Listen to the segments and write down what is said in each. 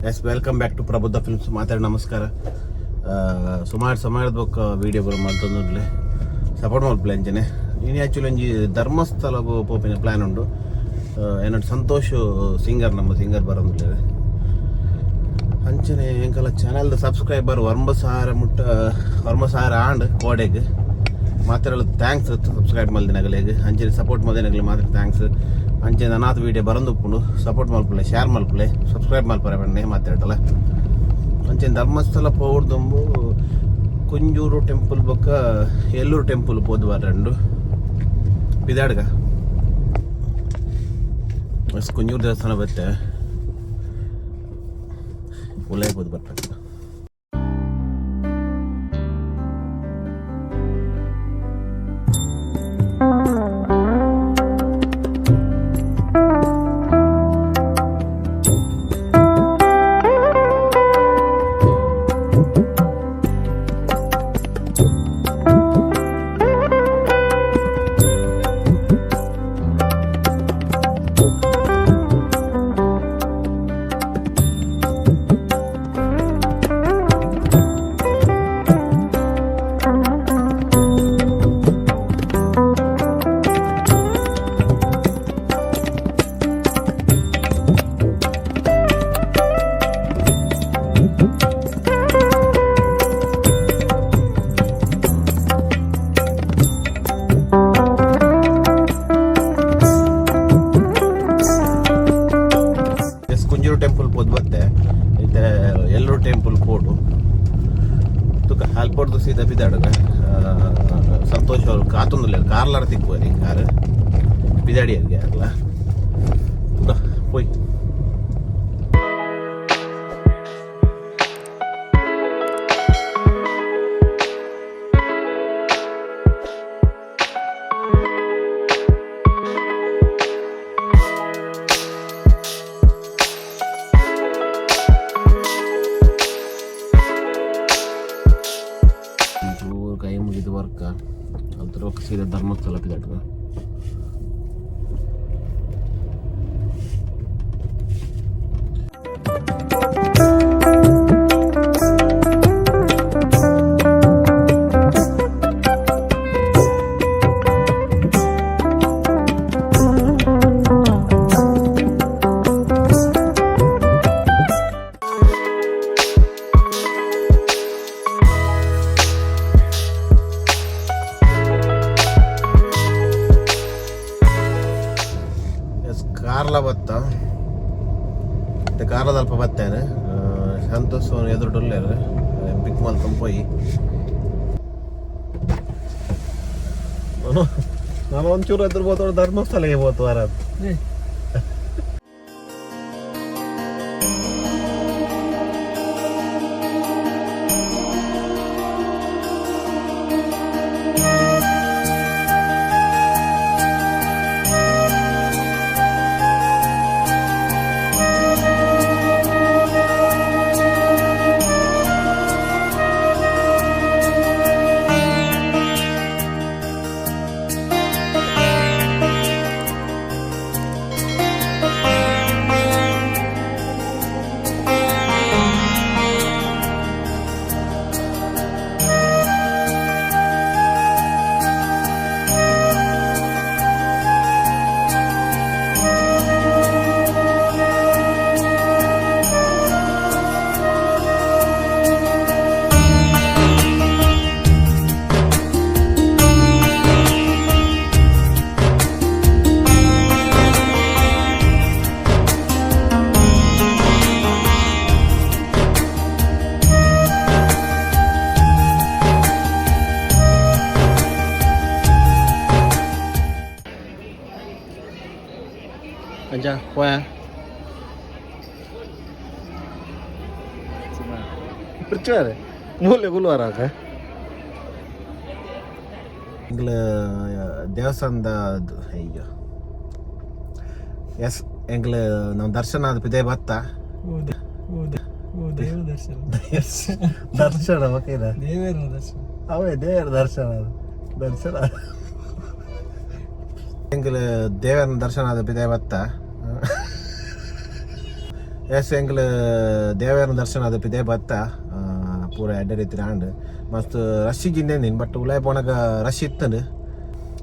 Yes, welcome back to Prabuddha Films. ಮಾತಾಡಿ ನಮಸ್ಕಾರ. ಸುಮಾರು ಸಮಯದ ಬೊಕ್ಕ ವೀಡಿಯೋ ಬರೋ ಮಲ್ತೊಂದುಂಡ್ಲೆ ಸಪೋರ್ಟ್ ಮಲ್ಪಲೆ. ಅಂಚನೆ ಇನಿ ಆ್ಯಕ್ಚುಲಿ ಒಂಜಿ ಧರ್ಮಸ್ಥಳಗ್ ಪೋಪಿನ ಪ್ಲ್ಯಾನ್ ಉಂಡು. ಏನಂಟ್ ಸಂತೋಷ್ ಸಿಂಗರ್, ನಮ್ಮ ಸಿಂಗರ್ ಬರೋಂದುಲ್ಲೆರ್. ಅಂಚನೆ ಎಂಕಲ ಚಾನಲ್ದ ಸಬ್ಸ್ಕ್ರೈಬರ್ 9000 ಮುಟ್ಟ, 9000 ಆಂಡ್ ಕೋಡೆಗ್. ಮಾತ್ರ thanks subscribe ಮಲ್ದಿನಗಲೆಗ್, ಅಂಚನೆ ಸಪೋರ್ಟ್ ಮಲ್ದಿನಗಲೆ ಮಾತ್ರ thanks. ಅಂಚನೆ ನನಾತ್ ವೀಡಿಯೋ ಬರಂದುಪ್ಪುಂಡು. ಸಪೋರ್ಟ್ ಮಲ್ಪುಲೆ, ಶೇರ್ ಮಲ್ಪುಲೆ, ಸಬ್ಸ್ಕ್ರೈಬ್ ಮಲ್ಪರೆ ಪಂಡೆ ಮಾತಾಡಲ್ಲ. ಅಂಚನೆ ಧರ್ಮಸ್ಥಳ ಪೋವೊಡ್ದುಂಬು ಕುಂಜೂರು ಟೆಂಪಲ್ ಬೊಕ್ಕ ಎಲ್ಲೂರು ಟೆಂಪಲ್ ಪೋದು ಬರಂಡು ಪಿದಾಡ್ಗ. ಎಸ್, ಕುಂಜೂರು ದೇವಸ್ಥಾನ ಬತ್ತೆ ಉಲಾಯಿ ಪೋದು ಬರ್ಪೆ. ಎಸ್, ಕುಂಜೂರು ಟೆಂಪಲ್ ಪೋದು ಬತ್ತೆ. ಇತ್ತೆ ಎಲ್ಲೂರು ಟೆಂಪಲ್ ಪೋಡು. ತುಕ ಅಲ್ಪೊಡ್ದು ಸೀದಾ ಪಿದಾಡುಗ. ಸಂತೋಷ್ ಅವರು ಕಾತೊಂದುಲ್ಲೆರ್, ಕಾರ್ಲಾರ ತಿಕ್ಕುವರಿ ಕಾರ್. ಪಿದಾಡಿ ಅರ್ಗೆ ಅರ್ಲ ತುಕ ಪೋಯ್. ಒಂಚೂರು ಕೈ ಮುಗಿದು ವರ್ಕ ಅಲ್ತರ ಸೀದಾ ಧರ್ಮಸ್ಥಳ ಪಿದಾಡುಗ. ಎಸ್, ಕಾರ್ಲ ಬತ್ತ. ಮತ್ತೆ ಕಾರ್ಲದ ಅಲ್ಪ ಬತ್ತೇನೆ. ಸಂತೋಷ್ ಎದುರುಡುಲ್ಲೆರ್, ಪಿಕ್ ಮಲ್ತೊಂದು ಪೋಯಿ. ನಾನು ನಾನು ಒಂಚೂರು ಎದುರು ಬೋತೋಡು, ಧರ್ಮಸ್ಥಳಕ್ಕೆ ಪೋತು ವಾರ. ಅಂಚ ಪೋಯ. ಪ್ರಚಾರ ಮೂಲೆ ಗುಲ್ವಾರ ಎಂಗ್ಲ ದೇವಸ್ಥಾನದ. ಅಯ್ಯೋ, ಎಸ್, ಎಂಗ್ಲ ನಾವು ದರ್ಶನ ಆದ ಪಿದೆ ಬತ್ತ. ಓ ದೇವರ ದರ್ಶನ. ದರ್ಶನ ಓಕೆನಾ? ದೇವರ ದರ್ಶನ. ಅವೇ ದೇವರ ದರ್ಶನ ಅದು ದರ್ಶನ. ಎಂಗ್ಲ ದೇವರ ದರ್ಶನ ಆದ ಪಿದೆ ಬತ್ತ. ಎಸ್, ಎಂಕ್ಲು ದೇವರ ದರ್ಶನ ಆದ ಪಿದೆ ಬತ್ತ. ಪೂರ ಎಡ್ಡೆ ರೀತಿ ಆಂಡ್. ಮಸ್ತ್ ರಶ್ ಜಿಂದೇಂದಿನ್, ಬಟ್ ಉಲಾಯ್ ಪೋನಗ ರಶ್ ಇತ್ತಂಡು.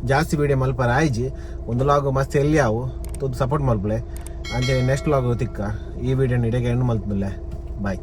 ಜಾಸ್ತಿ ವೀಡಿಯೋ ಮಲ್ಪರ ಆಯ್ಜಿ. ಒಂದು ಲಾಗ್ ಮಸ್ತ್ ಎಲ್ಲಿ ಆವು ತೂದು ಸಪೋರ್ಟ್ ಮಲ್ಪಲೆ. ಅಂಚನೆ ನೆಕ್ಸ್ಟ್ ಲಾಗ್ ತಿಕ್ಕ. ಈ ವಿಡಿಯೋನ ಇಡೆಗೆ ಎಂಡ್ ಮಲ್ತುಲ್ಲೆ. ಬಾಯ್.